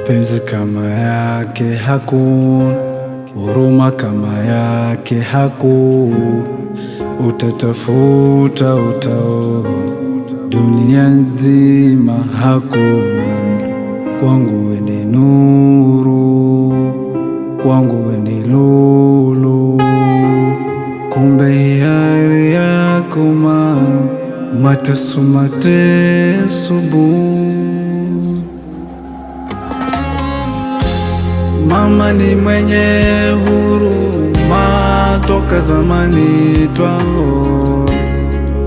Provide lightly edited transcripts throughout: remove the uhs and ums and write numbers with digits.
Mapenzi kama yake hakuna, huruma kama yake hakuna. Utatafuta utaona, dunia nzima hakuna. Kwangu we ni nuru, kwangu we ni lulu. Kumbe hiari yako ma mateso mateso bu. Mama ni mwenye huruma, toka zamani twao,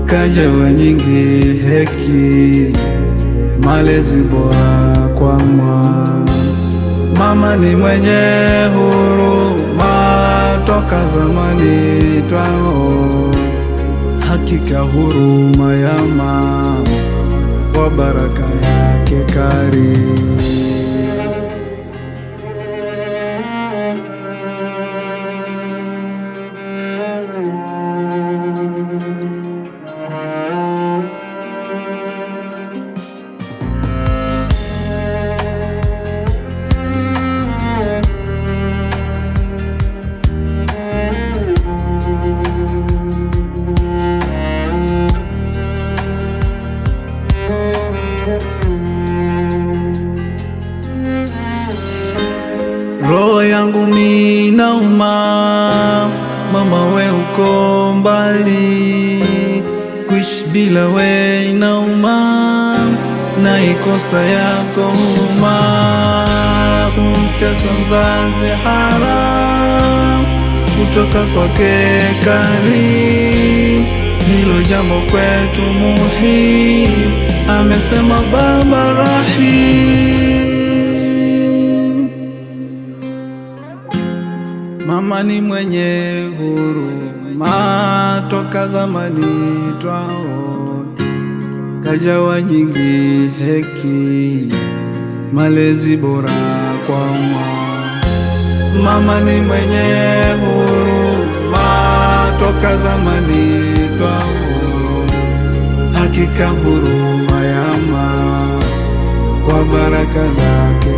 kajawa nyingi heki, malezi bora kwa mwa. Mama ni mwenye huruma, toka zamani twao, hakika huruma ya mama kwa baraka yake kari. Roho yangu minauma, mama we uko mbali, kuishi bila we inauma, na ikosa yako huruma, kumtesa mzazi haram, kutoka kwake kari, hilo jambo kwetu muhimu, amesema Baba Rahim. Mama ni mwenye huruma, toka zamani twao, kajawa nyingi heki, malezi bora kwa mwa. Mama ni mwenye huruma, toka zamani twao, hakika huruma ya mama kwa baraka zake.